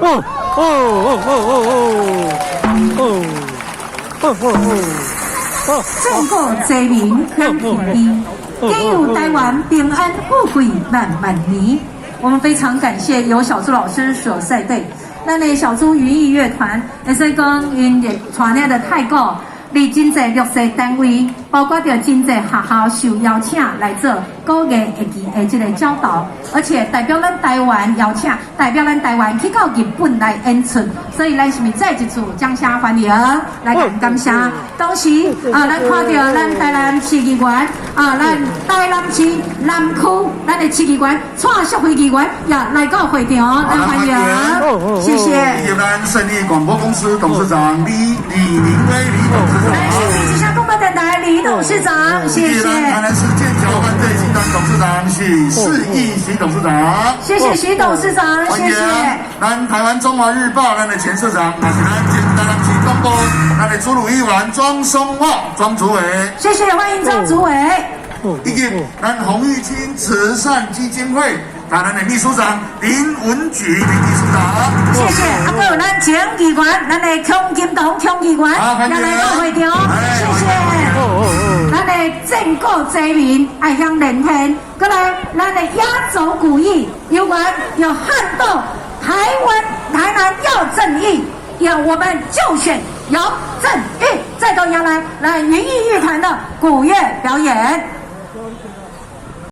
哦哦哦哦哦哦哦哦！戰鼓齊鳴響天地，加佑台灣平安富貴萬萬年。我們非常感謝由小朱老師所率隊，咱的小朱雲藝樂團，會使講𪜶會帶領的太鼓，佇真濟弱勢單位，包括著真濟學校受邀請來做鼓樂樂器的這个教導，而且代表咱台灣邀請，代表咱台灣去到日本來演出，所以咱是毋是再一次掌聲歡迎，來感謝。同時啊，咱看著咱台南市議員啊，咱台南市南區咱的市議員蔡淑惠議員也來到會場，來歡迎，謝謝。以及咱勝利廣播公司董事長李明威李董事長。來，謝謝之聲廣播電臺李董事長，謝謝。台南市劍橋犯罪集團董事長許世義許董事長，謝謝許董事長，謝謝。咱台灣中華日報咱的前社長，也是咱前台南市東部咱的主魯議員莊松樺莊主委，謝謝，歡迎莊主委。以及咱洪玉清慈善基金會台南的秘書長林文舉林秘書長，謝謝。啊，閣有咱前議員，咱的孔金堂孔議員也來到會場，謝謝。咱的戰鼓齊鳴愛響連天，閣來咱的壓軸古藝，有關有撼動台灣台南要正義，有我們就選姚正玉，再度迎來來雲藝樂團的鼓樂表演。